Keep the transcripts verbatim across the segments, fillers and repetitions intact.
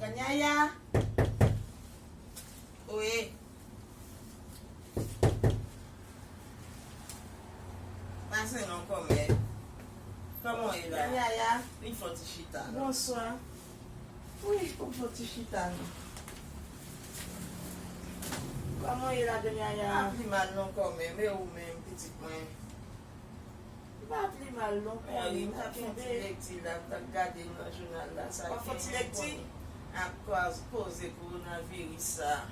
Grannyaya. Wi. Pase non kòmè. Kòman w ye la? Grannyaya. Vin fè yon ti chita non. Bonswa. Wi, pou m fè yon ti chita non. Kòman w ye la, Grannyaya? M pa pi mal non kòmè, men ou menm, pitit mwen? M pa pi mal non, kòmè, m t ap fè yon ti lekti la, m t ap gade nan jounal la, sa gen ak koz, koze kowonaviris sa.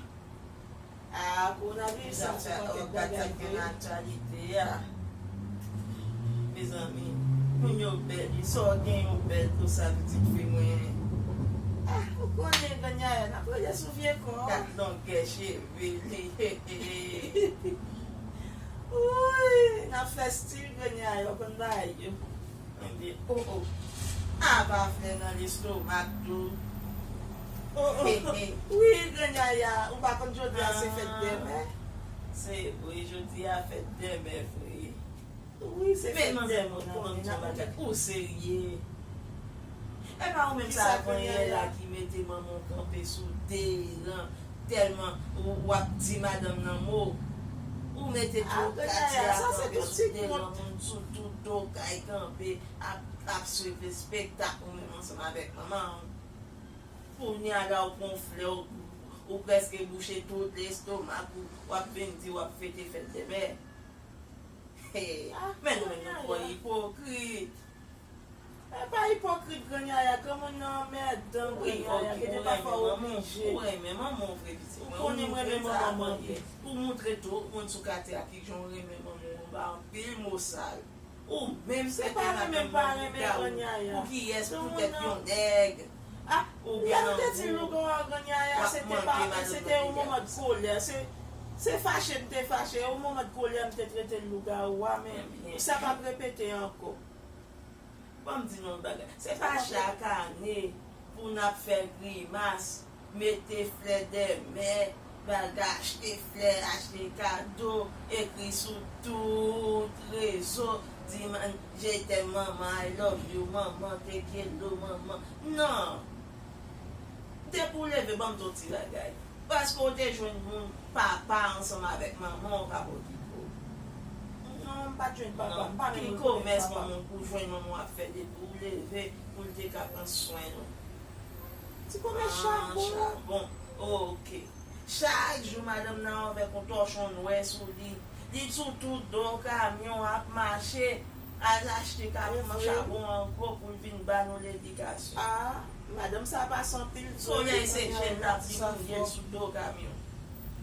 Ah, kowonaviris sa se yon pakèt bagay vre. Aktyalite a. Mezanmi, moun yo bèl, wi, sa w gen yon bèl konsa, pitit fi mwen. Ah, ou konnen, Grannyaya, n ap rele sou vye kò. Gad longè cheve li. Wouy, n ap fè stil, Grannyaya, w konn bagay yo. Ebyen, oh, oh. Apa flè nan lestomak tou. Oh, oh. Wi, Grannyaya, ou pa konn jodi a se fèt dèmen? Se vre, jodi a fèt dèmen vre. Wi, se fèt dèmen. Men manzè, mwen konn yon bagay. Ou serye? E pa ou menm sa avanyè la ki mete manman w kanpe sou de ran, tèlman w ap di madanm nan mo. Ou mete tout katye a kanpe sou de ran, moun sou tout do kay kanpe ap, ap swiv espektak ou menm ansanm avèk manman w. Kounye a la ou pran flè, ou, ou prèske bouche tout lestomak ou, w ap vin di w ap fete fèt dèmen. Men nou menm nou twò ipokrit. E pa ipokrit, Grannyaya, granmoun nan anmèdan, Grannyaya, gen de pafwa ou oblije. Ou renmen manman w vre, pitit mwen. Ou konnen m renmen manman m anpil. Ou montre tou, moun sou katye a ki jan w renmen manman w anba anpil mo sal. Ou menm se pa renmen m pa renmen, Grannyaya. Pou kiyès? Poutèt yon nèg. Ah, lè m te di l lougawou a, Grannyaya, se te pa, se te yon moman de kolè. Se, se fache m te fache, yon moman de kolè m te trete l lougawou a, men sa p ap repete ankò. Ban m di nou yon bagay. Se pa chak ane pou n ap fè grimas, mete flè dèmen, bagay, achte flè, achte kado, ekri sou tout rezo, di man-, je t'aime manman, I love you manman, te quiero manman. Non! Depi w leve, ban m di w ti bagay. Èske w te jwenn moun papa ansanm avèk manman w k ap okipe w? Non, m pa t jwenn papa, m pa menm rekonèt papa m. Ki komès manman w pou jwenn manman w ap fè depi w leve pou l te ka pran swen w? Ti komès chabon. Ah, chabon. Oke. Chak jou madanm nan avèk yon tòchon nwè sou li. Li sou tout do kamyon ap mache, al achte kamyon chabon an gwo pou l vin ba nou ledikasyon. Ah, madanm sa pase anpil. Solèy se je l ap di pou l ye sou do kamyon.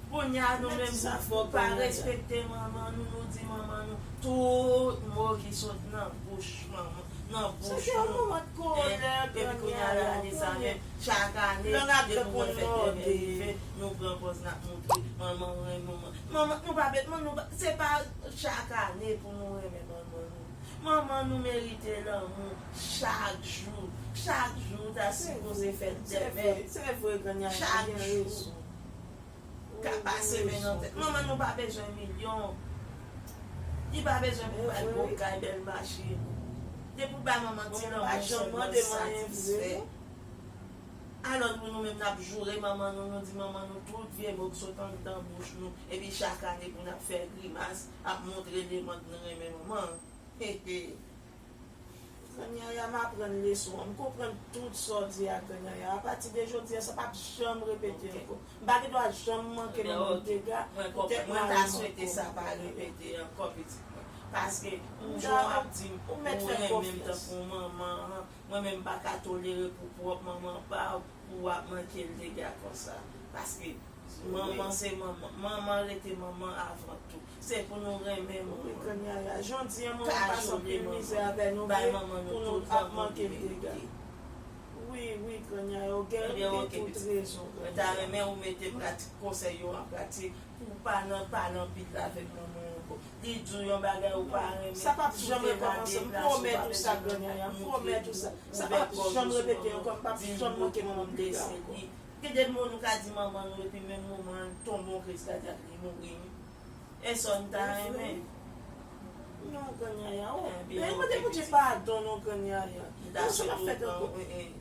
Kounye a nou menm nou pa respekte manman nou, nou di manman nou tout mo ki sot nan bouch manman, nan bouch nou. Epi kounye a la ane sa menm, chak ane depi mwen fè dèmen rive, nou pran pòz n ap montre manman w renmen manman. Manman nou pa bet, manman nou pa, se pa chak ane pou nou renmen manman nou. Manman nou merite lanmou chak jou. Chak jou ta sipoze fèt dèmen. Se vre, Grannyaya, ou gen rezon. Ka pase men nan tèt. Manman nou pa bezwen milyon. Li pa bezwen pou bay gwo kay, bèl machin. Depi w bay manman ti lanmou, se yon moun satisfè. Alò nou, nou menm n ap joure manman nou, nou di manman nou tout vye mo k sot anndan bouch nou, epi chak ane pou n ap fè grimas, ap montre lemonn nou renmen manman. He, he. Grannyaya, m aprann leson an. M konprann tout sa w di a, Grannyaya. Apati de jodi a, sa p ap janm repete ankò. M pa gen dwa janm manke manman m dega poutèt mari m ankò. Mwen ta swete sa pa repete ankò, pitit mwen. Paske, jan w ap di m, ou renmen m tankou manman an, mwen menm m pa ka tolere pou pwòp manman pa w, pou w ap manke l dega konsa. Paske, manman se manman. Manman rete manman avan tou. Se pou nou renmen manman. Wi, Grannyaya. Jodi a, manman pase anpil mizè avè nou vre pou nou ap manke l dega. Wi, wi, Grannyaya, ou gen tout rezon, Grannyaya. Mwen ta renmen ou mete pratik konsèy yo an pratik pou w pa nan pale anpil avèk manman w ankò. Li di w yon bagay ou pa renmen, sa p ap janm rekòmanse, m pwomèt ou sa, Grannyaya, m pwomèt ou sa. Sa p ap janm repete ankò, m p ap janm manke manman m dega ankò. Gen de mo nou ka di manman nou epi menm moman an l tonbe yon kriz kadyak li mouri wi. E sa w n ta renmen. Non, Grannyaya, oh. Men mande Bondye padon non, Grannyaya. Yon sèl ap fèt ankò.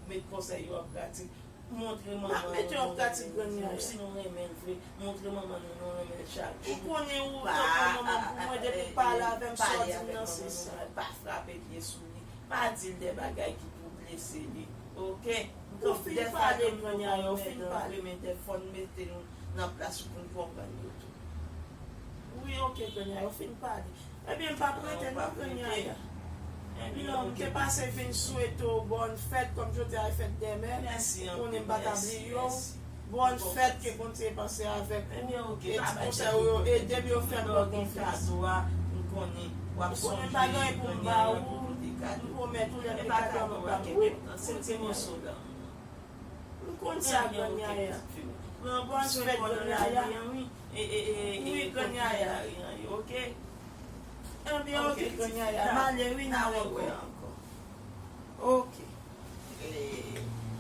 Met konsèy yo an pratik. Montre manman nou nou renmen l vre. Si nou renmen l vre, montre manman nou nou renmen l chak jou. Ou konnen ou tankou manman pou mwen, depi w pale avè m, sa w di m nan se sa. Pa frape pye sou li. Pa di l de bagay ki pou blese li. Oke? Ou fin pale, Granny Aya, ou fin pale. Men dèfwa n mete nou nan plas ou pou n konprann yo tou. Wi, oke, Granny Aya, ou fin pale. Ebyen, m p ap rete non, Granny Aya. Non, m te pase vin swete w bòn fèt, kòm jodi a e fèt dèmen. Konnen m pa ka bliye w. Bòn fèt, ke Bondye panse avèk ou. E ti konsèy ou yo ede m, yo fè m pran konfyans. Ou konnen m pa gen anyen pou m ba ou. M pwomèt ou lè m gen kado m ap ba ou. Wi, se ti moso la. M konn sa, Granny Aya. Pran bòn fèt, Granny Aya. Wi, Granny Aya. Oke? Ebyen, oke, Granny Aya. M ale, wi, n a wè ankò. Oke.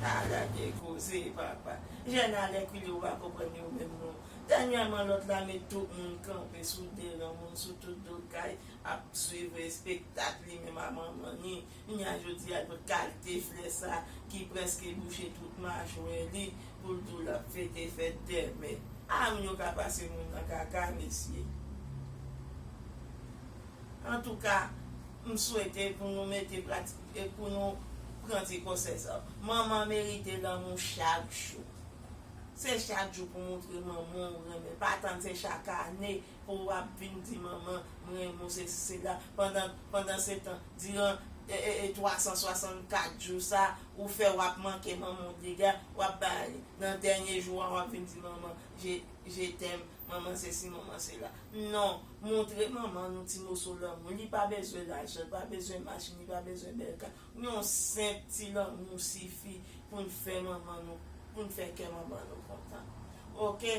Ala de koze, papa. Jèn alèkile, ou pa konprann yo menm non. Dènyèman, lòt la met tout moun kanpe sou deran moun, sou tout do kay, ap swiv espektak li menm a manman li. Kounya jodi a, tout kalite flè sa ki prèske bouche tout machwè li, pou l di w l ap fete fèt dèmen. A, moun yo ka pase moun nan kaka, mesye. Antouka, m swete pou nou mete pratik, e pou nou pran ti konsèy sa. Manman merite lanmou chak jou. Se chak jou pou montre manman w renmen. Pa tann se chak ane pou w ap vin di manman, "M renmen w, sesi, sela." Pandan, pandan se tan, diran, e, e, e, twa san swasannkat jou sa, ou fè w ap manke manman w dega, w ap ba li. Nan dènye jou a, w ap vin di manman, "Je, je t'aime, manman sesi, manman sela." Non, montre manman nou ti moso lanmou. Li pa bezwen lajan, li pa bezwen machin, li pa bezwen bèl kay. Yon senp ti lanmou sifi pou n fè manman nou, pou n fè kè manman nou kontan. Oke?